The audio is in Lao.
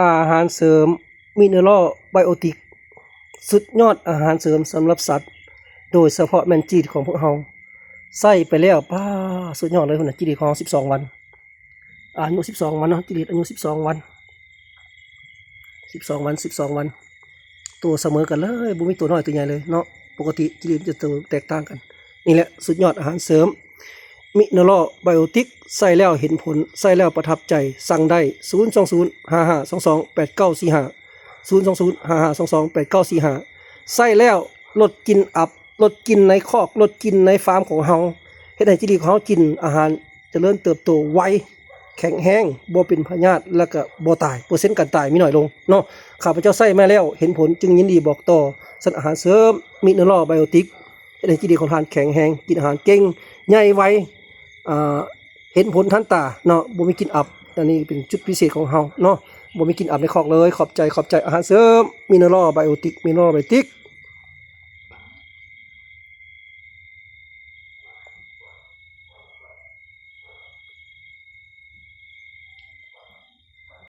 ອາຫານເສີມມິເນຣອລໄບໂອຕິກ ສຸດຍອດອາຫານເສີມສຳລັບສັດ ໂດຍສະເພາະແມ່ນຈີນຂອງພວກເຮົາ ໃຊ້ໄປແລ້ວ ປ້າ ສຸດຍອດເລີຍ ພຸ້ນນະ ຈີນຂອງເຮົາສິບສອງວັນ ອາຍຸສິບສອງວັນເນາະ ຈີນອາຍຸສິບສອງວັນ ສິບສອງວັນ ສິບສອງວັນ ໂຕສະເໝີກັນເລີຍ ບໍ່ມີໂຕນ້ອຍໂຕໃຫຍ່ເລີຍເນາະ ປົກກະຕິຈີນຈະໂຕແຕກຕ່າງກັນ ນີ້ແຫຼະ ສຸດຍອດອາຫານເສີມ ມິເນຣອລໄບໂອຕິກ ໃຊ້ແລ້ວເຫັນຜົນ ໃຊ້ແລ້ວປະທັບໃຈ ສັ່ງໄດ້ ສູນສອງສູນ ຫ້າຫ້າສອງສອງ ແປດເກົ້າສີ່ຫ້າ ສູນສອງສູນ ຫ້າຫ້າສອງສອງ ແປດເກົ້າສີ່ຫ້າ ໃຊ້ແລ້ວລົດກິ່ນອັບ ລົດກິ່ນໃນຄອກ ລົດກິ່ນໃນຟາມຂອງເຮົາ ເຮັດໃຫ້ຈີນຂອງເຮົາກິນອາຫານຈະເລີນເຕີບໂຕໄວ ແຂງແຮງ ບໍ່ເປັນພະຍາດ ແລ້ວກະບໍ່ຕາຍ ເປີເຊັນການຕາຍມີໜ້ອຍລົງເນາະ ຂ້າພະເຈົ້າໃຊ້ມາແລ້ວເຫັນຜົນ ຈຶ່ງຍິນດີບອກຕໍ່ ສານອາຫານເສີມ ມິເນຣອລໄບໂອຕິກ ເຮັດໃຫ້ຈີນຂອງທ່ານແຂງແຮງ ກິນອາຫານເກັ່ງ ໃຫຍ່ໄວ ອ່າ ເຫັນຜົນທັນຕາເນາະ ບໍ່ມີກິ່ນອັບ ອັນນີ້ເປັນຈຸດພິເສດຂອງເຮົາເນາະ ບໍ່ມີກິ່ນອັບໃນຄອກເລີຍ ຂອບໃຈ ຂອບໃຈ ອາຫານເສີມ ມິເນຣອລໄບໂອຕິກ ມິເນຣອລໄບໂອຕິກ.